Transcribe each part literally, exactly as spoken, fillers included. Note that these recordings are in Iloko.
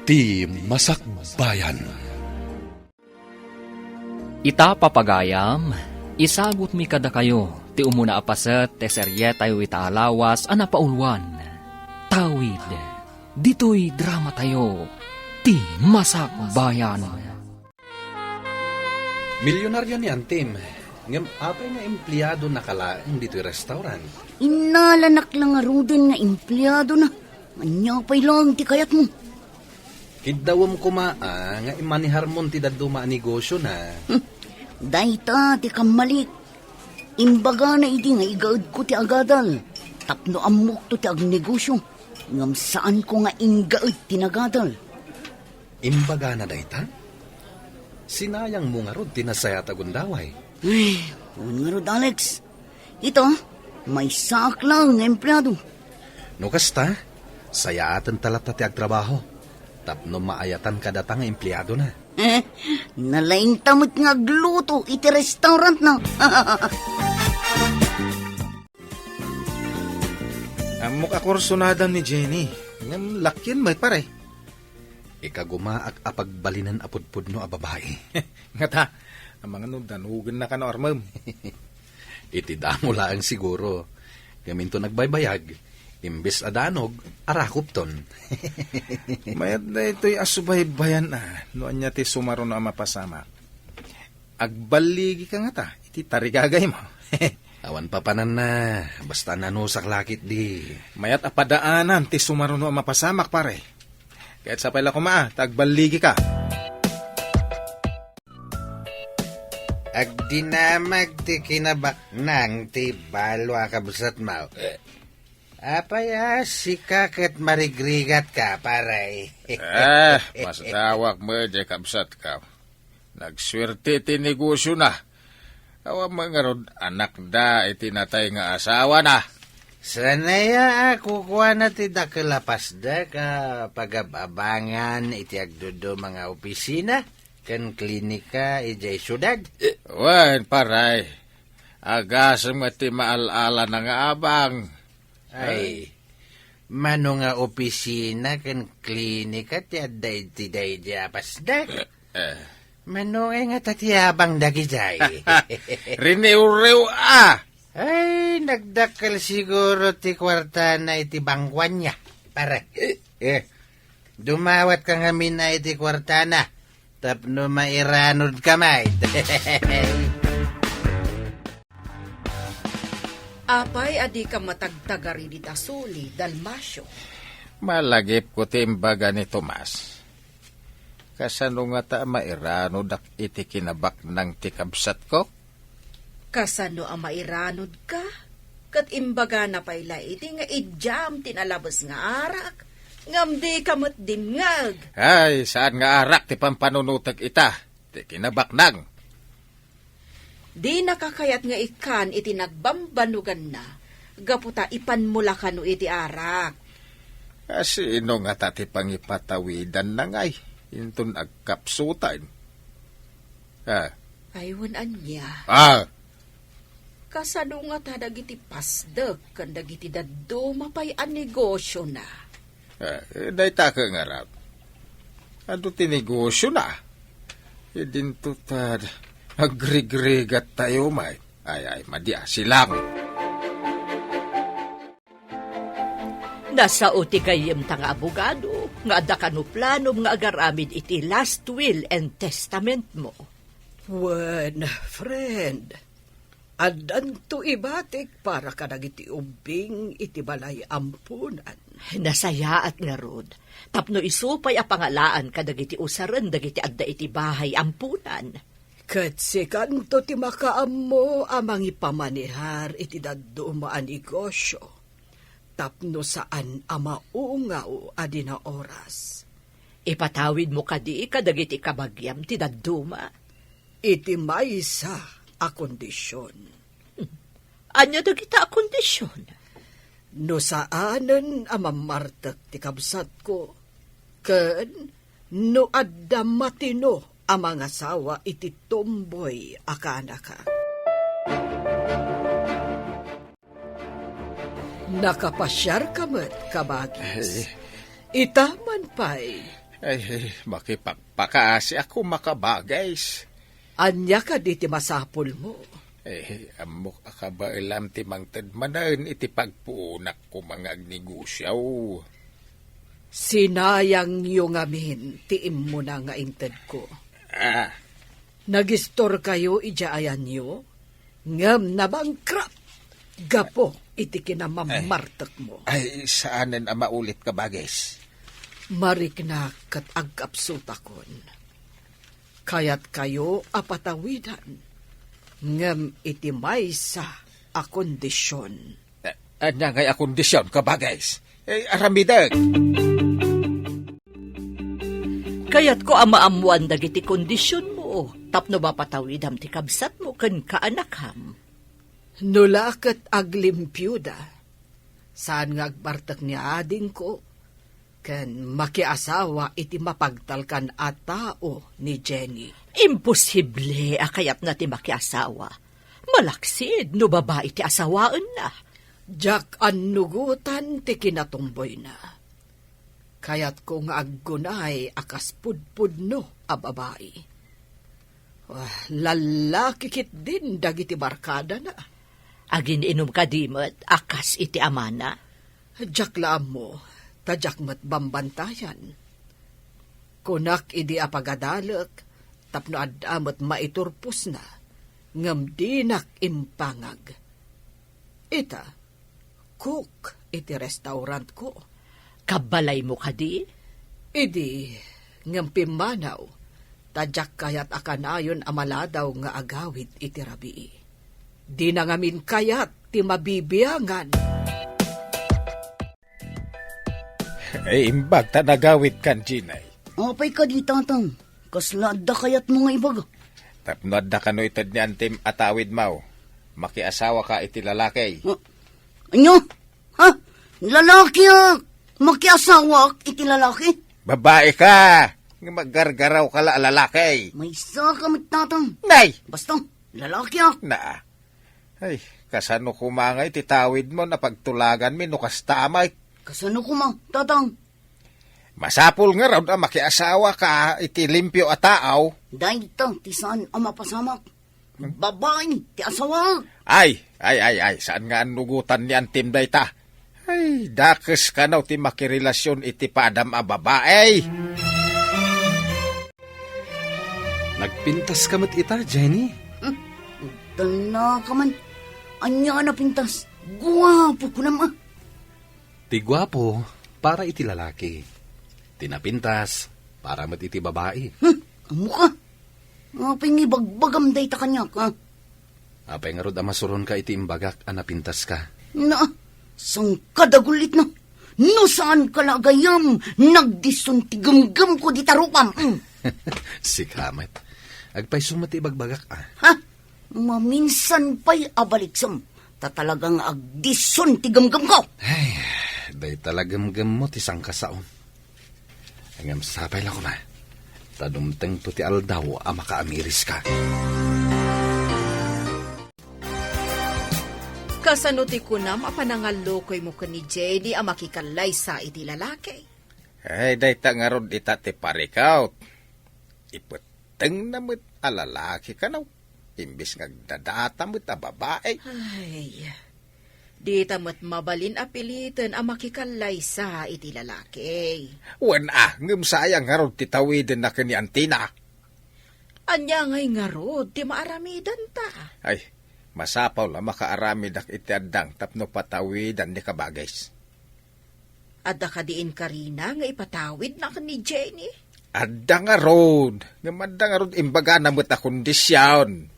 Ti Masakbayan. Ita, papagayam, isagutmi kadakayo ti umuna a paset ti serietayo ita a lawas a napauluan, Tawid. Ditoy dramatayo, Ti Masakbayan. Milyonaryo ni Antim, ngem apay nga empleadonaka laeng ditoy restaurant? Innalanak la ngaruden nga empleadona. Ania pay laeng ti kayatmo? Kiddawem koma a nga imaneharmon ti dadduma a negosiona. Hmm. Dayta ti kammalik. Imbagana idi nga igaedko ti agadal tapno ammokto ti agnegosio, ngem saanko nga inggaed ti nagadal. Imbagana dayta? Sinayangmo ngarud ti nasayaat a gundaway. Ay, wen ngarud, Alex. Ita, maysaak laeng nga empleado. No kasta, sayaatenta latta ti agtrabaho tapno maayatan kadata nga empleadona. Nalaingta met nga agluto iti restaurantna. Ammok a kursunada ni Jenny. Ngem lakyen met, pare. Ikagumaak a pagbalinen a pudpudno a babai. Ngata, amangan no danogennaka no armem. Iti damo laeng siguro. Ngem inton agbaybayag, imbes a danog, arakopton. Mayat daytoy a subaybayan a, no ania ti sumaruno a mapasamak. Agballigika ngata iti tarigagaymo. Awan papananna, basta nanusak lakit di. Mayat a padaanan ti sumaruno a mapasamak, pare. Ket sapay la koma, ta agballigika. Agdinamag ti kinabaknang ti balo a kabsatmo. Apay a sika ket marigrigatka, pare? Eh, masdawak met diay kabsatko. Nagsuerte ti negosiona. Awan met ngarud anakda iti natay nga asawana. Sanaya a kukuana ti dakkel a pasdek a pagab-abangan iti agduduma nga opisina ken klinika idiay siudad. Wen, pare. Agasem met ti maal-alana nga abang. Ay, mano nga opisina ken klinika ti adda iti daydi a pasdek? Eh. Mano nga ngata ti abang dagidiay? Riniwriw a! Ay, nagdakkel siguro ti kuartana iti bangkuanna, pare. Eh, dumawatka ngamin a iti kuartana tapno mairanodka met. Apay a dika matagtagari dita suli, Dalmacio? Malagipko ti imbaga ni Tomas. Kasano ngata a mairanodak iti kinabaknang ti kabsatko? Kasano a mairanodka? Ket imbagana pay la idi nga idiam ti nalabes nga arak, ngem dika met dimngeg. Ay, saan nga arak ti pampanunotek ita, ti kinabaknang. Dinaka kayat nga ikkan iti nagbambanuganna, gapu ta ipanmo la kano iti arak. A, sino ngata ti pangipatawidanna ngay inton agkapsutan? Ah. Ay, wen ania? Ah! Kasano ngata dagiti pasdek ken dagiti dadduma pay a negosiona? Eh, dayta ket ngarud. Adu ti negosiona. Idinto ta agrigrigat tayo, may. Ay, ay, madi a, silang. Nasao ti gayyemta nga abogado, nga adda kano planom nga agaramid iti last will and testament mo. Wen, friend, addanto ibatik para kadagiti ubbing iti balay ampunan. Nasayaat ngarud, tapno isu pay a pangalaan kadagiti usaren dagiti adda iti bahay ampunan. Ket sikanto ti makaammo a mangipamanehar iti dadduma a negosio, tapno saan a maungaw a di naoras. Ipatawidmo kadi kadagiti kabagiam ti dadduma? Iti maysa a kondision. Ania dagita a kondision? No saanen a mammartek ti kabsatko, ken no adda matino a mangasawa iti tomboy a kanaka. Nakapasiarka met, kabagis. Eh. Ita man pay, Ay, makipakpakaasiak koma, Kabages. Ania kadi ti masapulmo? Eh, ammok a kabaelam ti mangted manen iti pagpuonak koma nga agnegosio. Sinayangyo ngamin ti immuna nga intedko. Ah. Nagistorkayo idiay ayanyo, ngem nabankrupt gapu iti kinamammartekmo. Ay, saanen a maulit, Kabages. Mariknak ket agkapsutakon. Kayatkayo a patawidan, ngem iti maysa a kondision. Eh, ania ngay a kondision, Kabages? Eh, aramidek. Kayatko a maammoan dagiti kondisionmo tapno mapatawidam ti kabsatmo ken kaanakam. No la ket aglimpioda, saan nga agbartek ni adingko ken makiasawa iti mapagtalkan a tao ni Jenny. Imposible a kayatna ti makiasawa. Malaksid no babai ti asawaenna. Diak annugotan ti kinatumboyna. Kayatko nga aggunay a kas pudpudno a babai. Ah, lallaki ketdin dagiti barkadana. Agin-inom kadi met a kas iti amana? Diak la ammo, ta diak met bambantayan. Kunak idi a pagadalek tapno adda met maiturposna, ngem dinak impangag. Ita, cook iti restaurantko. Kabbalaymo kadi? Idi, ngem pimmanaw, ta diak kayat a kanayon a maladaw nga agawid iti rabii. Dina ngamin kayat ti mabibiangan. Ay, imbag ta nagawidkan, Jenny. Apay kadi, Tatang? Kasla adda kayatmo nga ibaga? Tapno adda kano ited ni antim a tawidmo, makiasawaka iti lalaki. Ah, ania? Ha? Lalaki a makiasawak iti lalaki? Babai ka! Nga maggargaraw ka la a lalaki. Maysa ka met, Tatang. Nay! Basta, lalaki a. Naa. Ay, kasano koma nga iti tawidmo a pagtulaganmi no kasta met? Kasano koma, Tatang? Masapul ngarud a makiasawaka iti limpio a tao. Dayta ti saan a mapasamak. Babai ti asawa. Ay, ay, ay, ay, saan nga annugotan ni antim dayta? Ay, dakes kano ti makirelasion iti padam a babai. Nagpintas ka met ita, Jenny? Hmm? Dala ka man. Ania a napintas? Guapo kunam a. Ti guapo para iti lalaki. Ti napintas para met iti babai. Hmm? Ammo ka? Apay nga ibagbagam dayta kaniak, ha? Apay ngarud a masuronka iti imbagak a napintaska? Na, saan ka dagulitna? No saan ka la agayam, nagdison ti gemgemko dita rupam. Mm. Sika met. Agpayso met ti ibagbagak, a. Ha? Maminsan pay a baliksem, ta talaga nga agdison ti gemgemko. Ay, dayta la gemgemmo ti sangkasaom. Ngem sapay la koma, ta dumtengto ti aldaw a makaamiriska. Kasano ti kunam a panangallukoymo ken ni Jenny a makikallaysa iti lalaki? Ay, dayta ngarud ita ti parikawt. Ipettengna met a lalaki kano. Imbes nga agdadata met a babai. Ay, dita met mabalin a piliten a makikallaysa iti lalaki. Wen a, ngem sayang ngarud ti tawidenna ken ni antina. Ania ngay ngarud ti maaramidanta? Ay, masapul a makaaramidak iti addang tapno patawidan ni Kabages. Adda kadi inkarina nga ipatawidna ken ni Jenny? Adda ngarud, ngem adda ngarud imbagana met a kondisyon.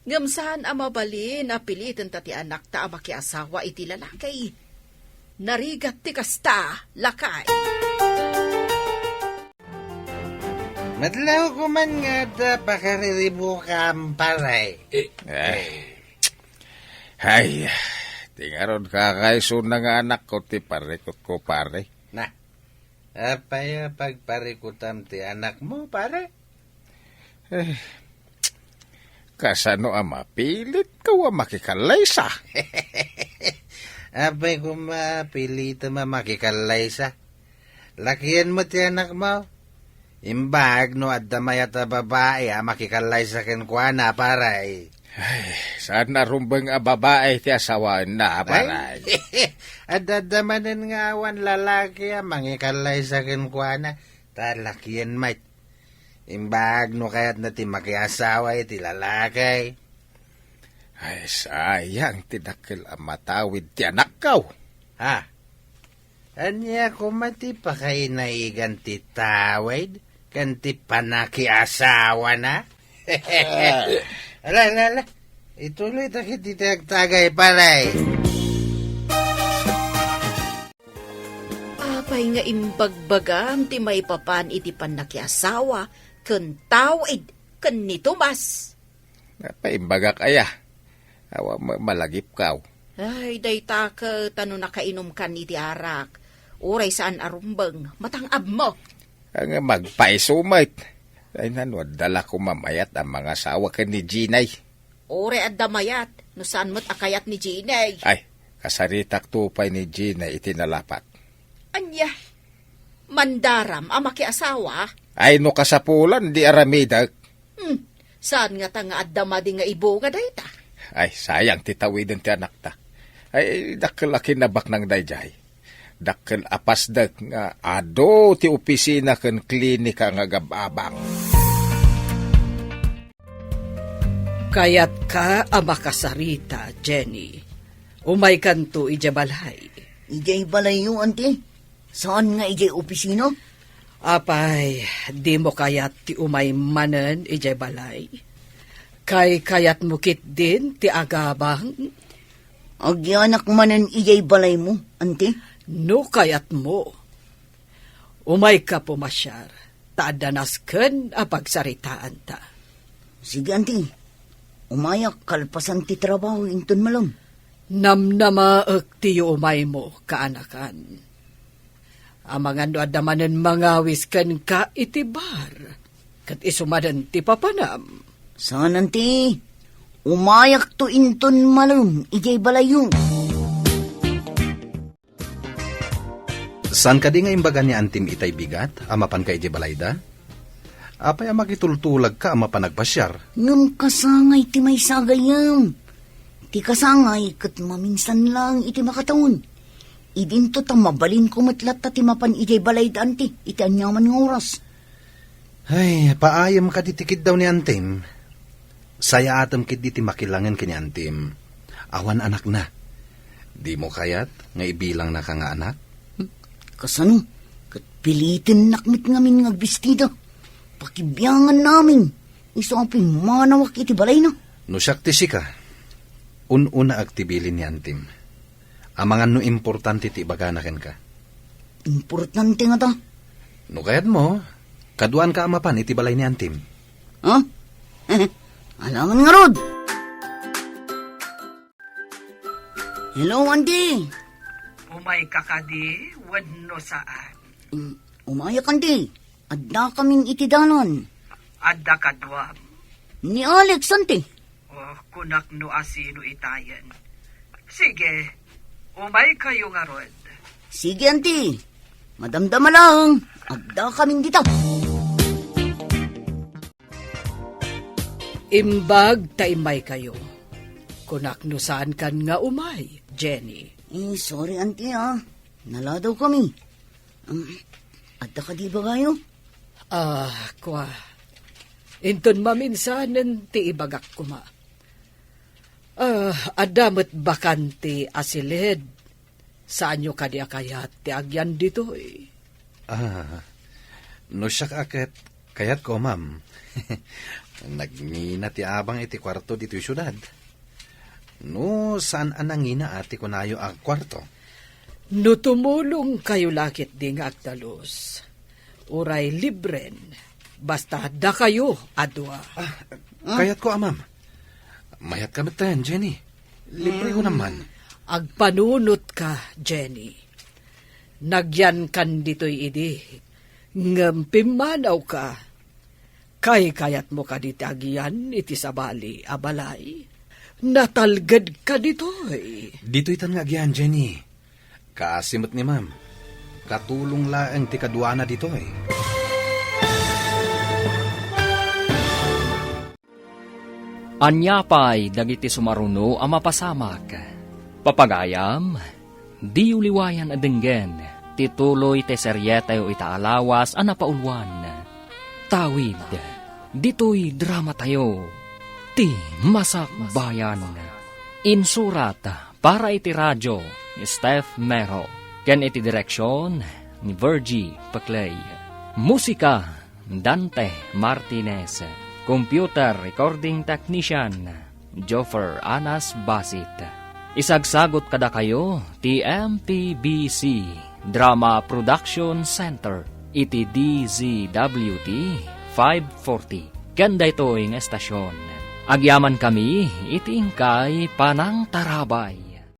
Ngem saan a mabalin a pilitenta ti anakta a makiasawa iti lalaki. Narigat ti kasta, lakay. Madlaw koma nga adda pakariribukam, pare. Eh. Ay, ti ngarud kakaisuna nga anakko ti parikutko, pare. Na, apay a pagparikutam ti anakmo, pare? Eh, kasano a mapilitko a makikallaysa? Apay koma pilitem a makikallaysa? Lakienmo ti anakmo, Imbag no adda mayat a babai a makikallaysa kenkuana, pare. Ay, saan a rumbeng a babai ti asawaenna, pare. Adda, adda manen nga awan lalaki a mangikallaysa kenkuana, ta lakien met. Imbag no kayatna ti makiasawa iti lalaki. Ay, sayang ti dakkel a matawid ti anakko. Ha? Ania koma ti pakainaigan ti tawid ken ti panakiasawana? Ala, ala, ala. Ituloy ta ket iti agtagay, pare. Apay nga imbagbagam ti maipapan iti pannakiasawa ken tawid ken ni Tomas? Napaimbagak aya. Awan met malagipkaw. Ay, dayta ket no nakainumkan iti arak, uray saan a rumbeng, matang-abmo. Nga magpaiso met. Ay, nano, adda la koma mayat a mangasawa ken ni Jinay. Uray adda mayat, no saan met a kayat ni Jinay. Ay, kasaritakto pay ni Jinay iti nalapat. Ania? Mandaram a makiasawa? Ay, no kasapulan, di aramidek. Hmm, saan ngata nga adda madi nga ibunga dayta? Ay, sayang ti tawiden ti anakta. Ay, dakkel a kinabaknang daydiay. Dakkel a pasdek nga adu ti opisina ken klinika nga agab-abang. Kayatka a makasarita, Jenny. Umaykanto idiay balay. Idiay balayyo, anti? Saan nga idiay opisina? Apay, dimo kayat ti umay manen idiay balay? Kaykayatmo ketdin ti agabang? Agyanak manen idiay balaymo, anti? No kayatmo. Umayka pumasiar, ta adda nasken a pagsaritaanta. Sige, anti. Umayak kalpasan ti trabaho inton malem. Namnamaek ti yuumaymo, kaanakan. Amangan no adda manen mangawis kenka iti bar, ket isu manen ti papanam. Saan, anti. Umayakto inton malem idiay balayyo. Saan kadi nga imbaga ni Antim itay bigat a mapanka idiay balayda? Apay a makitultulagka a mapan agpasiar? Ngem kasangay ti maysa gayam. Ti kasangay ket maminsan laeng iti makatawen. Idinto ta mabalinko met latta ti mapan idiay balayda, anti, iti aniaman nga oras. Ay, paayem kadi ti kiddaw ni Antim. Sayaatem ketdi ti makilangen ken ni Antim. Awan anakna. Dimo kayat nga ibilangnaka nga anak? Kasano? Ket pilitennak met ngamin nga agbistida. Pakibianganna amin. Isu a pimmanawak iti balayna. No siak ti sika, un-unaak ti bilin ni Antim. Amangan no importante ti ibagana kenka. Importante ngata? No kayatmo, kaduaanka a mapan iti balay ni Antim. Ha? Alangan ngarud! Hello, Anti! Umayka kadi wenno saan? Mm, umayak, Anti. Addakamin iti dalan. Adda kaduam? Ni Alex, Anti. Oh, kunak no asino itayen. Sige, umaykayo ngarud. Sige, Anti. Madamdama laeng, addakamin dita. Imbag ta immaykayo. Kunak no saankan nga umay, Jenny. Eh, sorry, Anti, ah. Naladawkami. Um, adda kadi ibagayo? Ah, kua. Inton maminsanen ti ibagak koma. Ah, adda met bakante a siled. Saanyo kadi a kayat ti agyan ditoy? Ah, no siak a ket kayatko, ma'am. Nagngina ti abang iti kuarto ditoy siudad. No saan a nangina a ti kunayo a kuarto? No tumulongkayo la ketdi nga agtalus, uray libren, basta dakayo a dua. Ah, kayatko a, ma'am. Mayatka metten, Jenny. Libre ko naman. Agpanunotka, Jenny. Nagyankan ditoy idi, ngem pimmanawka. Kaykayatmo kadi ti agyan iti sabali a balay? Natalgedka ditoy. Ditoytan nga agyan, Jenny. Kaasi met ni Ma'am. Katulong laeng ti kaduana ditoy. Ania pay dagiti sumaruno a mapasamak? Papagayam, diyo liwayan a denggen ti tuloy ti serietayo ita a lawas a napauluan. Tawid, ditoy dramatayo, ti Masakbayan. Insurat para iti radio ni Steph Mero, ken iti direksion ni Virgie Peclay. Musika, Dante Martinez. Computer recording technician, Joffer Anas Basit. Isagsagot kadakayo ti M P B C Drama Production Center iti D Z W T five forty. Ken daytoy nga estasion, agyamankami iti inkay panangtarabay.